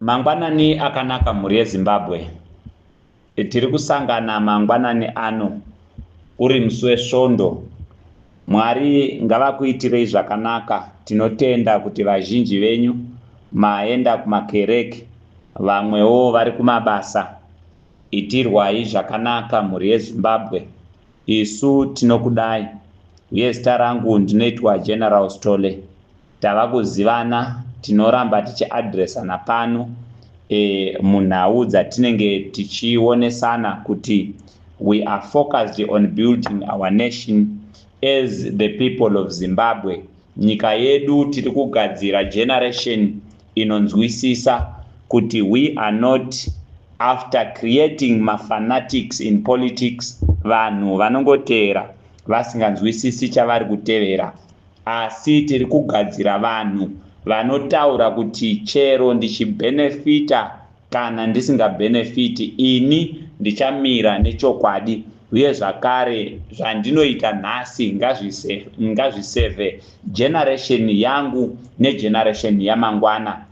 Mangwanani akanaka, mhuri yeZimbabwe. Tiri kusangana mangwanani ano uri musi weSvondo. Mwari ngavakuitirei zvakanaka. Tinotenda kuti vazhinji venyu maenda kumakereke, vamwewo vari kumabasa. Itirwai zvakanaka, mhuri yeZimbabwe. Isu tinokudai, uye zita rangu ndinoitwa General Stole. Tava kuzivana, tinoramba tichiadresana pano munhau dzatinenge tichionesana kuti we are focused on building our nation as the people of Zimbabwe. Nyika yedu tiri kugadzira generation inonzwisisa kuti we are not after creating mafanatics in politics, vanhu vanongoteera vasinganzwisisi chavari kutevera, asi tiri kugadzira vanhu vanotaura kuti chero ndichibhenefita kana ndisingabhenefiti, ini ndichamira nechokwadi, uye zvakare zvandinoita nhasi ngazvisevhe generation yangu negeneration yamangwana.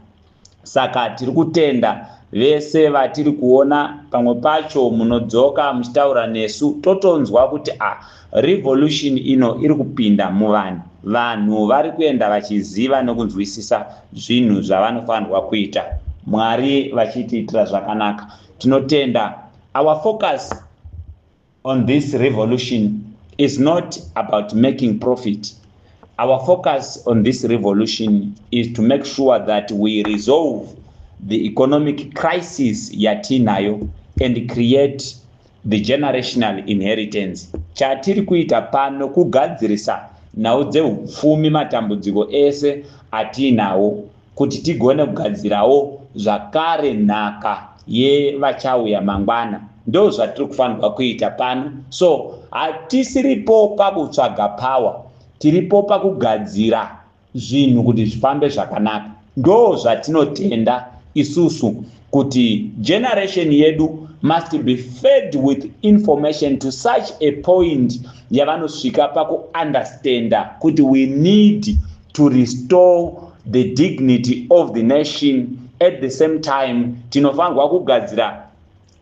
Saka tiri kutenda vese vatiri kuona. Pamwe pacho munodzoka muchitaura nesu, totonzwa kuti a revolution ino iri kupinda muvanhu. Vanhu vari kuenda vachiziva nekunzwisisa zvinhu zvavanofanirwa kuita. Mwari vachitiitira zvakanaka. Tinotenda. Our focus on this revolution is not about making profit. Our focus on this revolution is to make sure that we resolve the economic crisis yatinayo and create the generational inheritance. Chatiri kuita pano kugadzirisa nhau dzeupfumi, matambudziko ese atiinawo, kuti tigone kugadzirawo zvakare nhaka yevachauya mangwana. Ndo zvatiri kufanirwa kuita pano. So hatisiripo pakutsvaga power, tiripo pakugadzira zvinhu kuti zvifambe zvakanaka. Ndo zvatinotenda isusu, kuti generation yedu must be fed with information to such a point yavanosvika pakuunderstanda kuti we need to restore the dignity of the nation. At the same time, tinofanirwa kugadzira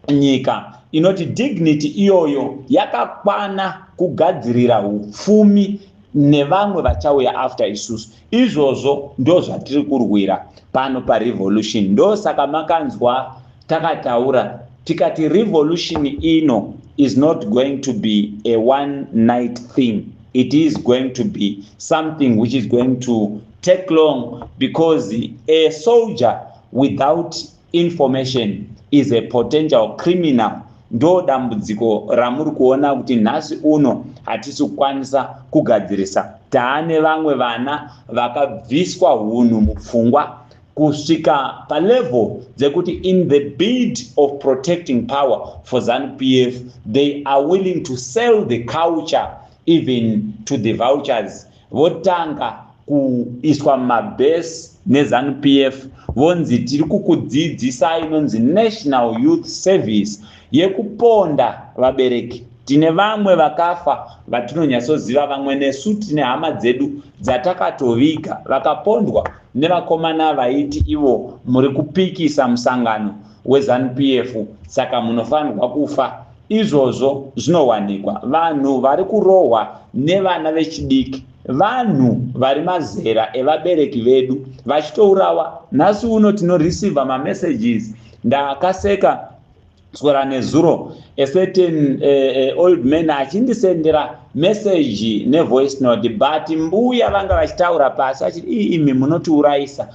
nyika inoti dignity iyoyo yakakwana kugadzirira upfumi nevamwe vachauya after isusu. Izvozvo ndo zvatiri kurwira pano parevolution. Ndo saka makanzwa takataura tikati revolution ino is not going to be a one night thing. It is going to be something which is going to take long, because a soldier without information is a potential criminal. Ndo dambudziko ramuri kuona kuti nhasi uno hatisi kukwanisa kugadzirisa. Taane vamwe vana vakabviswa hunhu mupfungwa kusvika palevel dzekuti in the bid of protecting power for ZANU PF, they are willing to sell the culture even to the vultures. Votanga kuiswa mumabhesi neZANU PF, vonzi tiri kukudzidzisai inonzi National Youth Service yekuponda vabereki. Tine vamwe vakafa vatinonyatsoziva, vamwe nesu tine hama dzedu dzatakatoviga vakapondwa nevakomana vaiti ivo muri kupikisa musangano weZANU PF, saka munofanirwa kufa. Izvozvo zvinowanikwa vanhu vari kurohwa nevana vechidiki, vanhu vari mazera evabereki vedu vachitourawa. Nhasi uno tinoreceiva mamessages. Ndakaseka swera nezuro, a certain old man achindisendera message nevoice note, but mbuya vanga vachitaura pasi vachiti, "Imi munotiurayisa."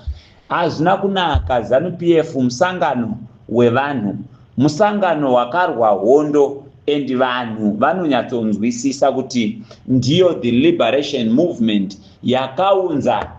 Hazvina kunaka. ZANU PF musangano wevanhu, musangano wakarwa hondo, and vanhu vanonyatsonzwisisa kuti ndiyo the liberation movement yakaunza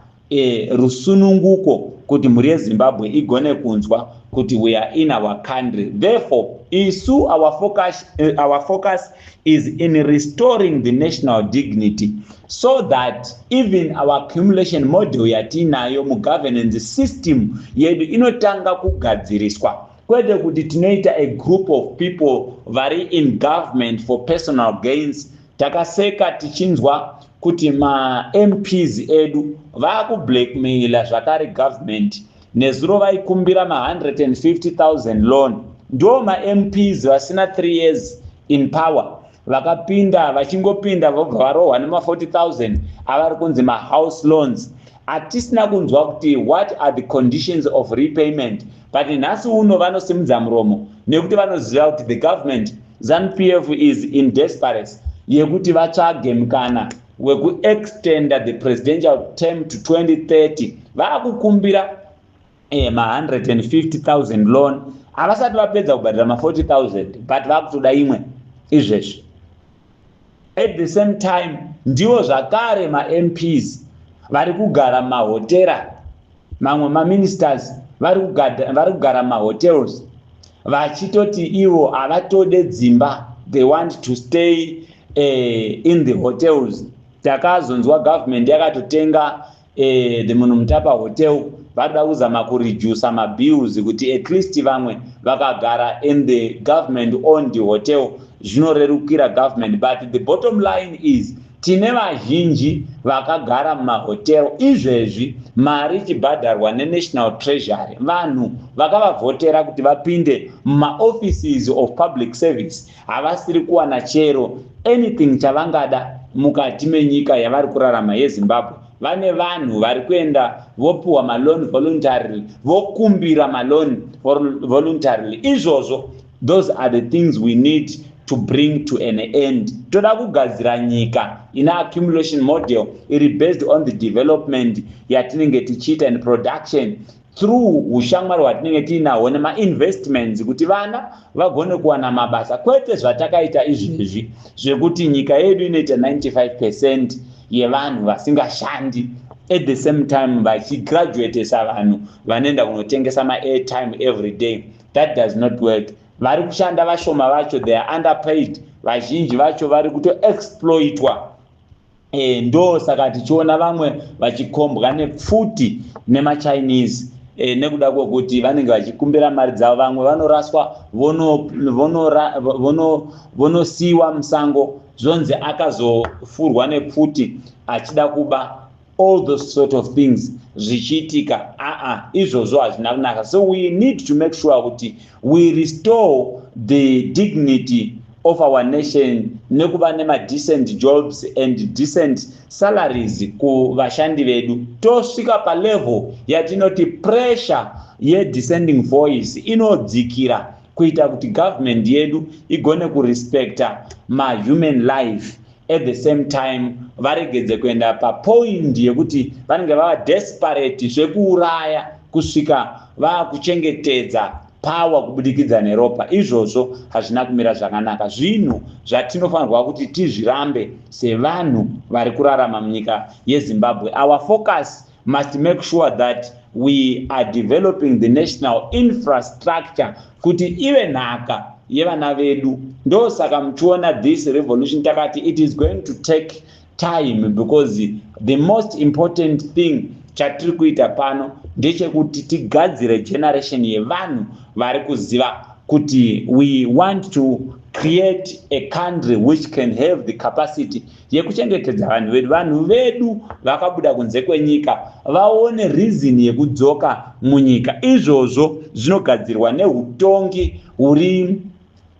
rusununguko kuti mhuri yeZimbabwe igone kunzwa kuti we are in our country. Therefore isu our focus is in restoring the national dignity so that even our accumulation model yatiinayo mugovernance system yedu inotanga kugadziriswa, kwete kuti tinoita a group of people vari in government for personal gains. Takaseka tichinzwa kuti maMPs edu vaakublackmaila zvakare government. Nezuro vaikumbira ma150 000 loan. Ndo maMPs vasina 3 years in power vakapinda, vachingopinda vobva varohwa nema40 000 avari kunzi mahouse loans. Hatisina kunzwa kuti what are the conditions of repayment, but nhasi uno vanosimudza muromo nekuti vanoziva kuti the government, ZANU PF, is in desperate yekuti vatsvage mukana wekuextenda the presidential term to 2030. Vaakukumbira ma150 000 loan. Havasati vapedza kubhadhira ma40 000, but vakutoda imwe izvezvi. At the same time, ndivo zvakare maMPs vari kugara mumahotera. Mamwe maministers vari kugara mumahotels, vachitoti ivo havatode dzimba, they want to stay in the hotels. Takazonzwa government yakatotenga the Munhumutapa Hotel. Varikuda kuzama kuredusa mabills kuti at least vamwe vakagara in the government owned hotel, zvinorerukira government. But the bottom line is, tine vazhinji vakagara mumahotel izvezvi, mari ichibhadharwa neNational Treasury. Vanhu vakavavhotera kuti vapinde mumaoffices of public service havasiri kuwana chero anything chavangada mukati menyika yavari kurarama yeZimbabwe. Vane vanhu vari kuenda vopiwa maloan voluntarily, vokumbira maloan voluntarily. Izvozvo, those are the things we need to bring to an end. Toda kugadzira nyika ine accumulation model iri based on the development yatinenge tichiita and production through ushamwari hwatinenge tiinahwo nemainvestments, kuti vana vagone kuwana mabasa, kwete zvatakaita izvezvi zvekuti nyika yedu inoita 95% yevanhu vasingashandi, at the same time vachigraduatesa vanhu vanoenda kunotengesa maairtime every day. That does not work. Vari kushanda vashoma vacho, they are underpaid. Vazhinji vacho vari kutoexploitwa. Ndo saka tichiona vamwe vachikombwa nepfuti nemaChinese, nekuda kwekuti vanenge vachikumbira mari dzavo. Vamwe vanoraswa, vonosiyiwa musango, zvonzi akazofurwa nepfuti achida kuba. All those sort of things zvichiitika. Aa, izvozvo hazvina kunaka. So we need to make sure kuti we restore the dignity of our nation nekuva nemadecent jobs and decent salaries kuvashandi vedu. Tosvika palevel yatinoti pressure yedissenting voice inodzikira, kuita kuti government yedu igone kurespecta mahuman life. At the same time, varegedze kuenda papoint yekuti vanenge vava desperate zvekuuraya kusvika vaakuchengetedza power kubudikidza neropa. Izvozvo hazvina kumira zvakanaka. Zvinhu zvatinofanirwa kuti tizvirambe sevanhu vari kurarama munyika yeZimbabwe. Our focus must make sure that we are developing the national infrastructure kuti ive nhaka yevana vedu. Ndosaka muchiona this revolution takati it is going to take time, because the most important thing chatiri kuita pano ndechekuti tigadzire generation yevanhu vari kuziva kuti we want to create a country which can have the capacity yekuchengetedza vanhu vedu. Vanhu vedu vakabuda kunze kwenyika vaone reason yekudzoka munyika. Izvozvo zvinogadzirwa neutongi huri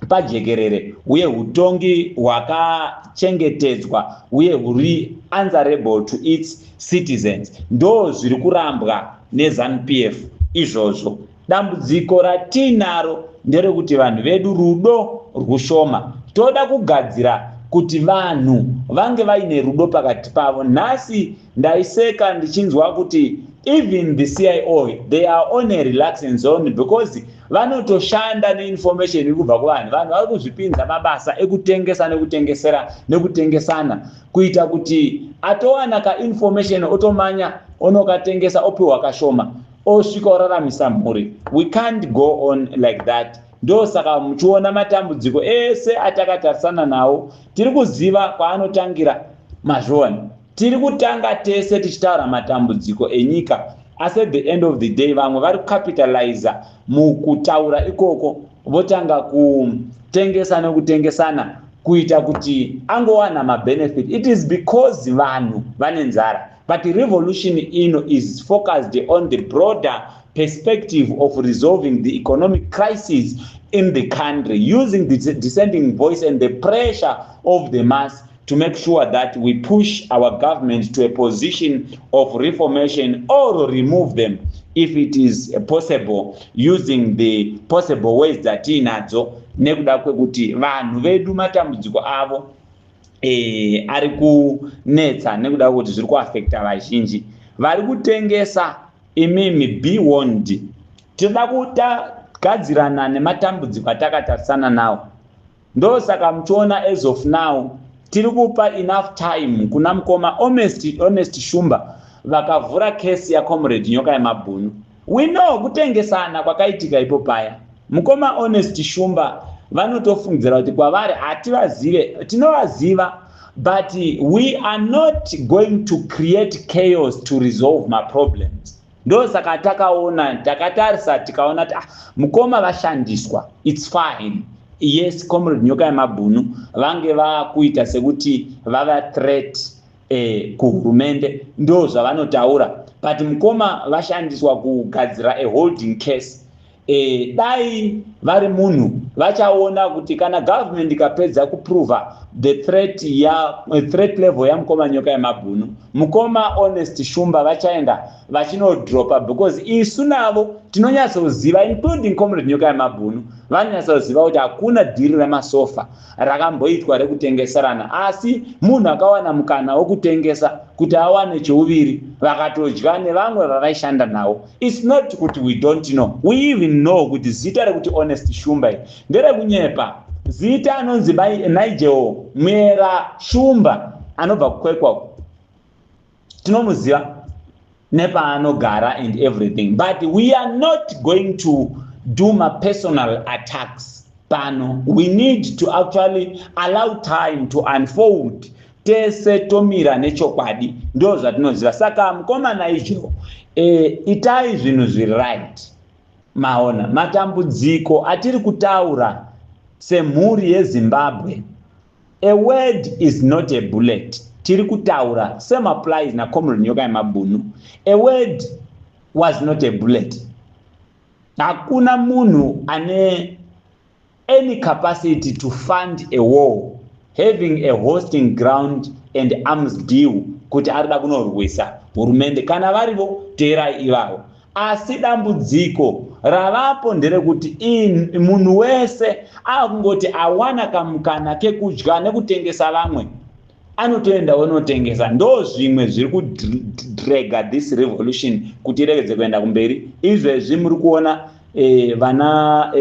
pajekerere, uye utongi hwakachengetedzwa uye huri answerable to its citizens. Ndo zviri kurambwa neZANU PF izvozvo. Dambudziko ratiinaro nderekuti vanhu vedu rudo rwushoma. Toda kugadzira kuti vanhu vange vaine rudo pakati pavo. Nhasi ndaiseka ndichinzwa kuti even the CIO, they are on a relaxing zone because vanotoshanda neinformation iri kubva kuvanhu. Vanhu vari kuzvipinza mabasa ekutengesa nekutengesera nekutengesana, kuita kuti atowana kainformation, otomanya onokatengesa, opiwa kashoma, osvika oraramisa mhuri. We can't go on like that. Ndosaka muchiona matambudziko ese atakatarisana nawo, tiri kuziva kwaanotangira. Mazviona, tiri kutanga tese tichitaura matambudziko enyika, asi at the end of the day vamwe vari kucapitaliza mukutaura ikoko, votanga kutengesa nekutengesana kuita kuti angowana mabenefit. It is because vanhu vane nzara. But revolution ino is focused on the broader perspective of resolving the economic crisis in the country, using the dissenting voice and the pressure of the mass to make sure that we push our government to a position of reformation or remove them if it is possible, using the possible ways dzatiinadzo, nekuda kwekuti vanhu vedu matambudziko avo ari kunetsa, nekuda kwekuti zviri kuafecta vazhinji vari kutengesa. Imimi, be warned. Tinoda kutagadzirana nematambudziko atakatarisana nawo. Ndosaka muchiona as of now tiri kupa enough time kuna mukoma Honest Shumba vakavhura kesi yaComrade Nyoka Yemabhunu. We know kutengesana kwakaitika ipo paya. Mukoma Honest Shumba vanotofungidzira kuti kwavari hativazive. Tinovaziva, but we are not going to create chaos to resolve maproblems. Ndosaka takaona, takatarisa, tikaona kuti, ah, mukoma vashandiswa. It's fine. Yes, Comrade Nyoka Yemabhunu vange vakuita sekuti vava threat kuhurumende, ndo zvavanotaura, but mukoma vashandiswa kugadzira a holding case. Dai vari munhu vachaona kuti kana government ikapedza kuprova the threat ya threat level yamukoma Nyoka Yemabhunu, mukoma Honest Shumba vachaenda vachinodropa, because isu navo tinonyatsoziva, including Comrade Nyoka Yemabhunu, vanonyatsoziva kuti hakuna dhiri remasofa rakamboitwa rekutengeserana. Asi munhu akawana mukana wokutengesa kuti awane cheuviri, vakatodya nevamwe vavaishanda navo. It's not kuti we don't know. We even know kuti zita rekuti Honest Shumba iri nderekunyepa. Zita anonzi Nigel Mwera Shumba, anobva kuKwekwa. Tinomuziva nepaanogara and everything, but we are not going to do mapersonal attacks pano. We need to actually allow time to unfold. Tese tomira nechokwadi, ndo zvatinoziva. Saka mukoma Nigel, itai zvinhu zviri right. Maona matambudziko atiri kutaura semhuri yeZimbabwe. A word is not a bullet. Tiri kutaura same applies naComrade Nyoka Yemabhunu. A word was not a bullet. Hakuna munhu ane any capacity to fund a war having a hosting ground and arms deal kuti arida kunorwisa hurumende. Kana varivo, teerai ivavo. Asi dambudziko ravapo nderekuti munhu wese akungoti awana kamukana kekudya nekutengesa vamwe, anotoenda onotengesa. Ndo zvimwe zviri kudraga this revolution kuti iregedze kuenda kumberi. Izvezvi muri kuona vana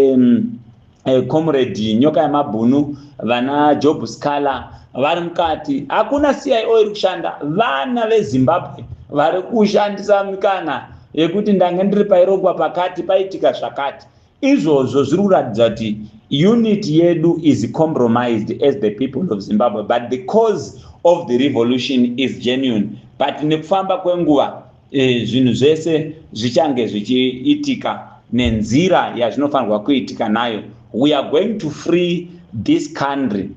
Comrade Nyoka Yemabhunu, vana Job Sikhala vari mukati. Hakuna CIO iri kushanda. Vana veZimbabwe vari kushandisa mikana yekuti ndange ndiri pairongwa pakati, paitika zvakati. Izvozvo zviri kuratidza kuti unity yedu is compromised as the people of Zimbabwe, but the cause of the revolution is genuine. But nekufamba kwenguva, zvinhu zvese zvichange zvichiitika nenzira yazvinofanirwa kuitika nayo. We are going to free this country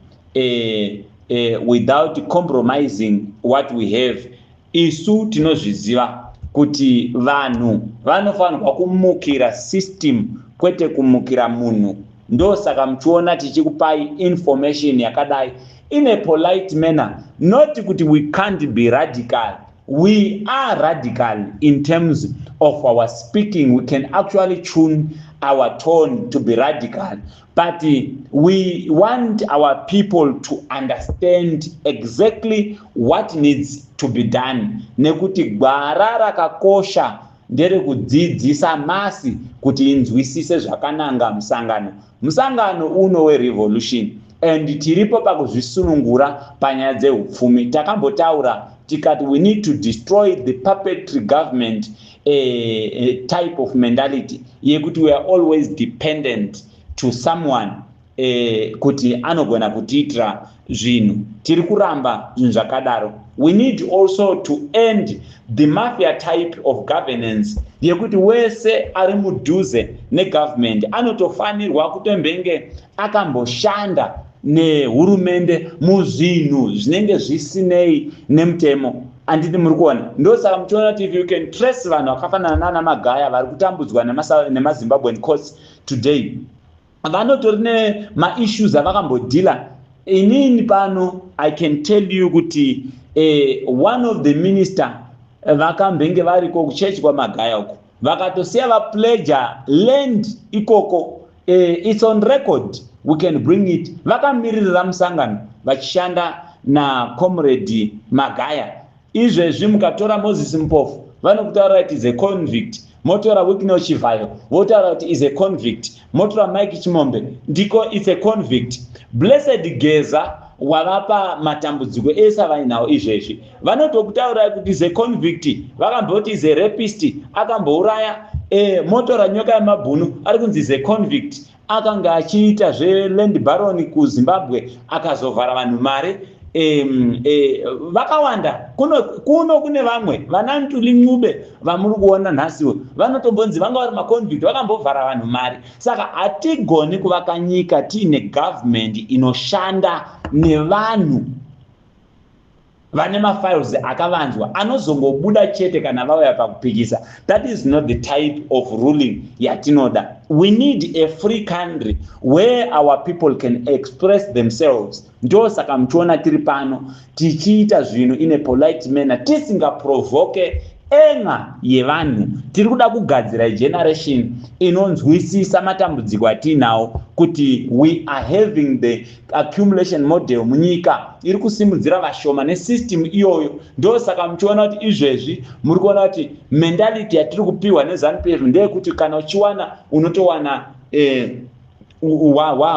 without compromising what we have. Isu tinozviziva kuti vanhu vanofanirwa kumukira system, kwete kumukira munhu. Ndosaka muchiona tichikupai information yakadai in a polite manner. Not kuti we can't be radical. We are radical in terms of our speaking. We can actually tune our tone to be radical, but we want our people to understand exactly what needs to be done, nekuti gwara rakakosha nderekudzidzisa mass kuti inzwisise zvakananga musangano uno werevolution. And tiripo pakuzvisunungura panyaya dzeupfumi. Takambotaura tikati we need to destroy the puppetry government type of mentality yekuti we are always dependent to someone kuti anogona kutiitira zvinhu. Tiri kuramba zvinhu zvakadaro. We need also to end the mafia type of governance yekuti wese ari mudhuze negovernment anotofanirwa kutombenge akamboshanda nehurumende muzvinhu zvinenge zvisinei nemutemo. Anditi muri kuona? Ndosaka muchiona kuti if you can trace vanhu vakafanana nana Magaya vari kutambudzwa nemaZimbabwean courts today, vanotori nemaissues avakambodhila. Inini pano I can tell you kuti one of the minister vakambenge variko kuchechi kwaMagaya uko, vakatosiya vapledger land ikoko. It's on record, we can bring it. Vakamiririra musangano vachishanda naComrade Magaya. Izvezvi mukatora Moses Mpofu, vanokutaura kuti is a convict. Motora Wicknell Chivayo, votaura kuti is a convict. Motora Mike Chimombe, ndiko is a convict. Blessed Geza wavapa matambudziko ese avainawo izvezvi, vanotokutaurai kuti is a convict. Vakamboti is a rapist, akambouraya. Motora Nyoka Yemabhunu, ari kunzi is a convict, akanga achiita zveland baron kuZimbabwe, akazovhara vanhu mari. Vakawanda kuno kune vamwe vana Mthuli Ncube vamuri kuona nhasiwo, vanotombonzi vanga vari maconvict, vakambovhara vanhu mari. Saka hatigoni kuvaka nyika tiine government inoshanda nevanhu vane mafiles akavanzwa, anozongobuda chete kana vauya pakupikisa. That is not the type of ruling yatinoda. We need a free country where our people can express themselves. Ndosaka muchiona tiri pano tichiita zvinhu in a polite manner, tisingaprovoke anger yevanhu. Tiri kuda kugadzira generation inonzwisisa matambudziko atiinawo, kuti we are having the accumulation model munyika iri kusimudzira vashoma nesystem iyoyo. Ndosaka muchiona kuti izvezvi muri kuona kuti mentality yatiri kupiwa neZANU PF ndeyekuti kana uchiwana unotowana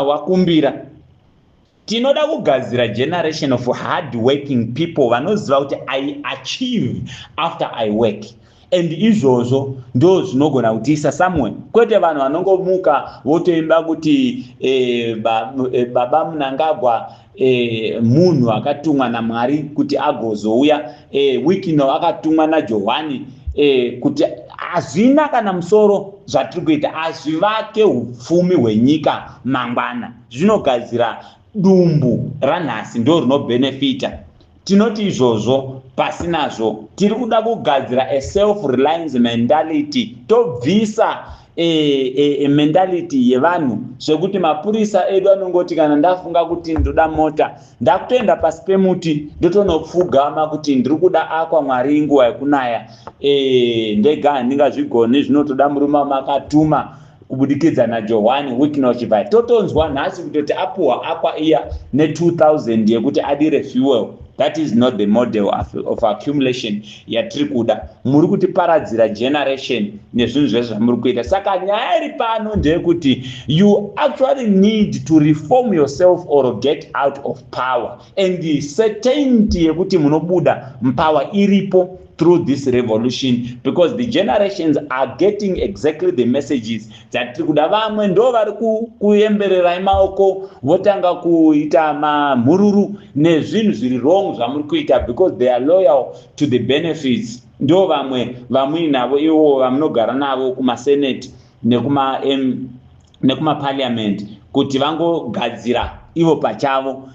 wakumbira. Tinoda kugadzira generation of hard working people vanoziva kuti I achieve after I work, and izvozvo ndo zvinogona kutiisa somewhere, kwete vanhu vanongomuka votoimba kuti baba Mnangagwa munhu akatumwa naMwari kuti agozouya, Wicknell akatumwa naJohani kuti. Hazvina kana musoro zvatiri kuita. Hazvivake upfumi hwenyika mangwana, zvinogadzira dumbu ranhasi ndo rinobhenefita. Tinoti izvozvo pasinazvo. Tiri kuda kugadzira a self reliance mentality, tobvisa mentality yevanhu zvekuti mapurisa edu anongoti kana ndafunga kuti ndoda mota, ndakutoenda pasi pemuti, ndotonopfugama kuti ndiri kuda akwa, Mwari, nguva yekunaya, ndega handingazvigoni, zvinotoda murume wamakatuma kubudikidza naJohani Wicknell Chivayo. Totonzwa nhasi kutoti apuhwa akwa iya ne2000 yekuti adire fuel. That is not the model of accumulation yatiri kuda. Muri kutiparadzira generation nezvinhu zvese zvamuri kuita. Saka nyaya iri pano ndeyekuti you actually need to reform yourself or get out of power, and the certainty yekuti munobuda mupower iripo through this revolution, because the generations are getting exactly the messages dzatiri kuda. Vamwe ndo vari kuembererai maoko, votanga kuita mamhururu nezvinhu zviri wrong zvamuri kuita, because they are loyal to the benefits. Ndo vamwe vamuinavo ivo vamunogara navo kumasenate nekumaparliament, kuti vangogadzira ivo pachavo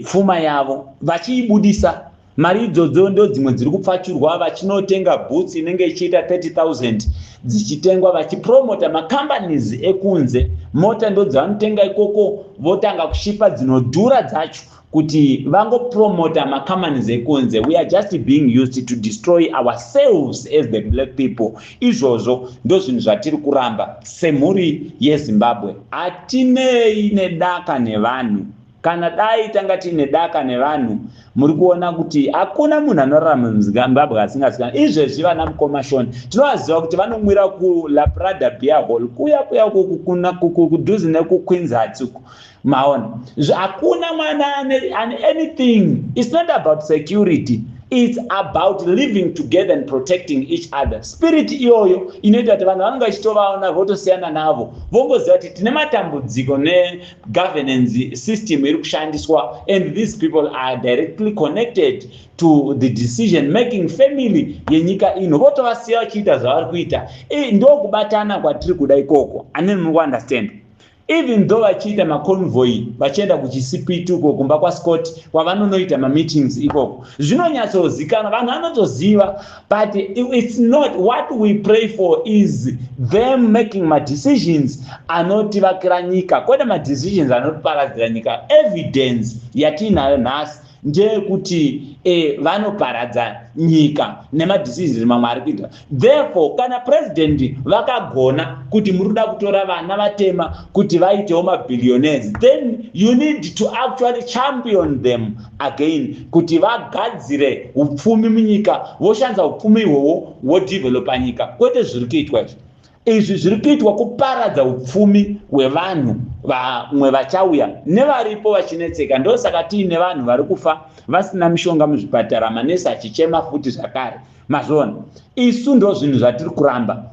pfuma yavo vachiibudisa. Mari idzodzo ndo dzimwe dziri kupfachurwa vachinotenga boots inenge ichiita 30 000, dzichitengwa vachipromota macompanies ekunze. Mota ndo dzavanotenga ikoko, votanga kushipa dzinodhura dzacho kuti vangopromota macompanies ekunze. We are just being used to destroy ourselves as the black people. Izvozvo ndo zvinhu zvatiri kuramba semhuri yeZimbabwe. Hatinei nedaka nevanhu. Kana dai tanga tiine daka nevanhu, muri kuona kuti hakuna munhu anorarama muZimbabwe asingazikanwi. Izvezvi vana mukomashoni tinovaziva kuti vanomwira kuLaprada Beer Hall kuya kuya kudhuze nekuQueens Heights uku. Maona, hakuna mwana ane anything. It's not about security, it's about living together and protecting each other. Spirit iyoyo inoita kuti vanhu vanenge vachitovaona votosiyana navo, vongoziva kuti tine matambudziko negovernance system iri kushandiswa, and these people are directly connected to the decision making family yenyika ino, votovasiya vachiita zvavari kuita. Ndokubatana kwatiri kuda ikoko. Anini muri kuunderstand? Even though vachiita maconvoy vachienda kuChisipiti uko kumba kwaScott kwavanonoita mameetings ikoko, zvinonyatsozikanwa, vanhu vanotoziva. But it's not what we pray for, is them making madecisions anotivakira nyika, kwete madecisions anotiparadzira nyika. Evidence yatiinayo nhasi ndeyekuti vanoparadza nyika nemadecisions mamwe ari kuita. Therefore, kana president vakagona kuti muri kuda kutora vana vatema kuti vaitewo mabillionaires, then you need to actually champion them again kuti vagadzire upfumi munyika, voshandisa upfumi ihwohwo vodevelopa nyika, kwete zviri kuitwa izvi. Izvi zviri kuitwa kuparadza upfumi hwevanhu vamwe vachauya nevaripo vachinetseka. Ndosaka tiine vanhu vari kufa vasina mishonga muzvipatara, manesi achichema futi zvakare. Mazviona, isu ndo zvinhu zvatiri kuramba.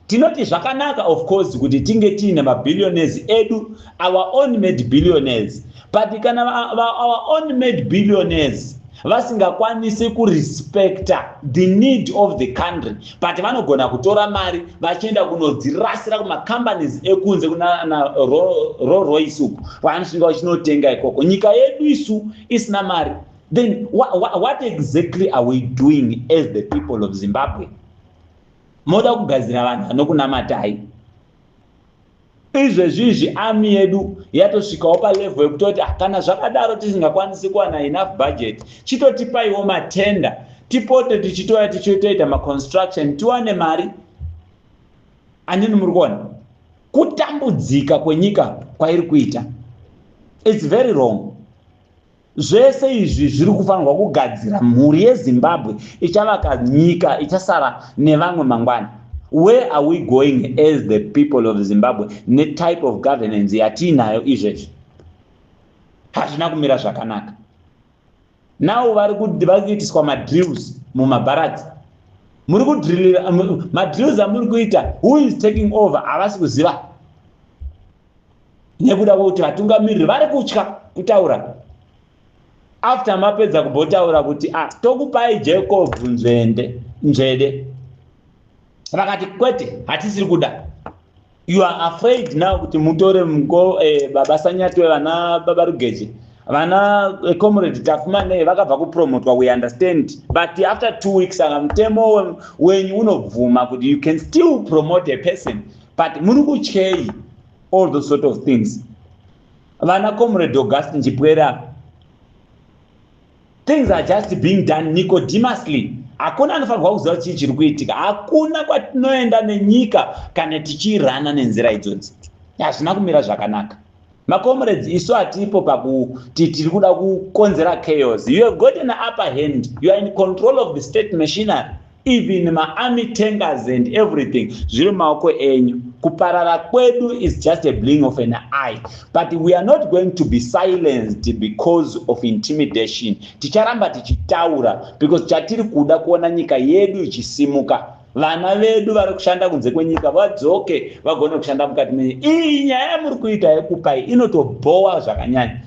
Tinoti zvakanaka, of course, kuti tinge tiine mabillionaires edu, our own made billionaires, but kana our own made billionaires vasingakwanisi kurespecta the need of the country, but vanogona kutora mari vachienda kunodzirasira kumacompanies ekunze, kunana Rolls uku vanosvika vachinotenga ikoko, nyika yedu isu isina mari, then what exactly are we doing as the people of Zimbabwe? Moda kugadzira vanhu vanokunamatai? Izvezvizvi army yedu yatosvikawo palevel yekutoti, ah, kana zvakadaro tisingakwanisi kuwana enough budget, chitotipaiwo matender, tipote tichitoya tichitoita maconstruction, tiwane mari. Andini muri kuona kutambudzika kwenyika kwairi kuita? It's very wrong. Zvese izvi zviri kufanirwa kugadzira mhuri yeZimbabwe ichavaka nyika ichasara nevamwe mangwana. Where are we going as the people of Zimbabwe netype of governance yatiinayo izvezvi? Hazvina kumira zvakanaka. Now vari kuitiswa madrills mumabharadzi. Muri kudrillira madrills amuri kuita, who is taking over havasi kuziva, nekuda kwekuti vatungamiriri vari kutya kutaura. After mapedza kumbotaura kuti, ah, tokupai Jacob Nzvende Nzvede, vakati kwete, hatisiri kuda. You are afraid now kuti mutore muko baba Sanyatwe, vana baba Rugeje, vana comrade Tafumanei vakabva kupromotwa. We understand, but after 2 weeks, saka mutemo wenyu unobvuma kuti you can still promote a person, but muri kutyei? All those sort of things. Vana comrade Augustin Chipwera, things are just being done nicodemously. Hakuna anofanirwa kuziva chii chiri kuitika. Hakuna kwatinoenda nenyika kana tichirana nenzira idzodzi. Hazvina kumira zvakanaka, macomrades. Isu hatipo pakuti tiri kuda kukonzera chaos. You have got an upper hand, you are in control of the state machinery, even maarmy tankers and everything zviri mumaoko enyu. Kuparara kwedu is just a blink of an eye, but we are not going to be silenced because of intimidation. Ticharamba tichitaura because chatiri kuda kuona nyika yedu ichisimuka, vana vedu vari kushanda kunze kwenyika vadzoke vagone kushanda mukati menyika. Iyi nyaya yamuri kuita yekupai inotobhowa zvakanyanya,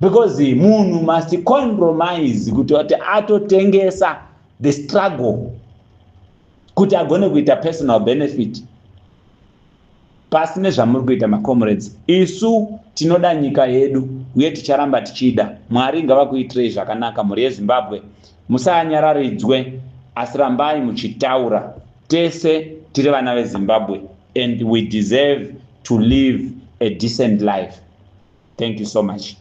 because munhu must compromise kuti ati atotengesa the struggle kuti agone kuita personal benefit. Pasi nezvamuri kuita, macomrades. Isu tinoda nyika yedu uye ticharamba tichida. Mwari ngavakuitirei zvakanaka, mhuri yeZimbabwe. Musanyararidzwe, asi rambai muchitaura. Tese tiri vana veZimbabwe and we deserve to live a decent life. Thank you so much.